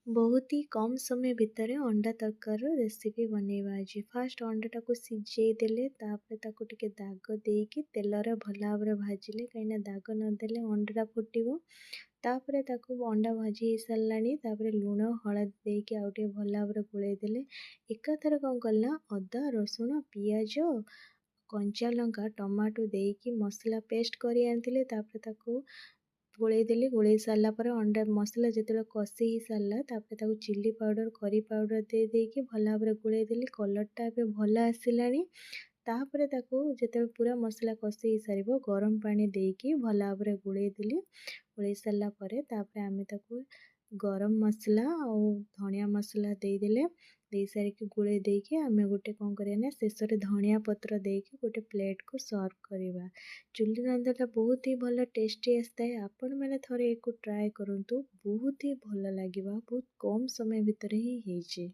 ବହୁତ ହି କମ୍ ସମୟ ଭିତରେ ଅଣ୍ଡା ତରକାରୀର ରେସିପି ବନେଇବା ଆଜି। ଫାଷ୍ଟ ଅଣ୍ଡାଟାକୁ ସିଝେଇ ଦେଲେ, ତାପରେ ତାକୁ ଟିକେ ଦାଗ ଦେଇକି ତେଲରେ ଭଲ ଭାବରେ ଭାଜିଲେ, କାହିଁକିନା ଦାଗ ନଦେଲେ ଅଣ୍ଡାଟା ଫୁଟିବ। ତାପରେ ତାକୁ ଅଣ୍ଡା ଭାଜି ହେଇସାରିଲାଣି, ତାପରେ ଲୁଣ ହଳଦୀ ଦେଇକି ଆଉ ଟିକେ ଭଲ ଭାବରେ ଗୋଳେଇ ଦେଲେ। ଏକାଥରେ କ'ଣ କଲା, ଅଦା, ରସୁଣ, ପିଆଜ, କଞ୍ଚା ଲଙ୍କା, ଟମାଟୋ ଦେଇକି ମସଲା ପେଷ୍ଟ କରି ଆଣିଥିଲେ। ତାପରେ ତାକୁ ଗୋଳେଇ ଦେଲି। ଗୋଳେଇ ସାରିଲା ପରେ ଅଣ୍ଡା ମସଲା ଯେତେବେଳେ କଷି ହେଇସାରିଲା, ତାପରେ ତାକୁ ଚିଲି ପାଉଡ଼ର, କରି ପାଉଡ଼ର ଦେଇ ଦେଇକି ଭଲ ଭାବରେ ଗୋଳେଇ ଦେଲି। କଲର୍ଟା ଏବେ ଭଲ ଆସିଲାଣି। ତାପରେ ତାକୁ ଯେତେବେଳେ ପୁରା ମସଲା କଷି ହେଇସାରିବ, ଗରମ ପାଣି ଦେଇକି ଭଲ ଭାବରେ ଗୋଳେଇ ଦେଲି। ଗୋଳେଇ ସାରିଲା ପରେ ତାପରେ ଆମେ ତାକୁ ଗରମ ମସଲା ଆଉ ଧନିଆ ମସଲା ଦେଇଦେଲେ। ଦେଇସାରିକି ଗୋଳେଇ ଦେଇକି ଆମେ ଗୋଟେ କ'ଣ କରିବା ନା, ଶେଷରେ ଧନିଆ ପତ୍ର ଦେଇକି ଗୋଟେ ପ୍ଲେଟ୍କୁ ସର୍ଭ କରିବା। ଚୁଲି ରନ୍ଧାଟା ବହୁତ ହି ଭଲ ଟେଷ୍ଟି ଆସିଥାଏ। ଆପଣମାନେ ଥରେ ଏକୁ ଟ୍ରାଏ କରନ୍ତୁ, ବହୁତ ହି ଭଲ ଲାଗିବ। ବହୁତ କମ୍ ସମୟ ଭିତରେ ହିଁ ହେଇଛି।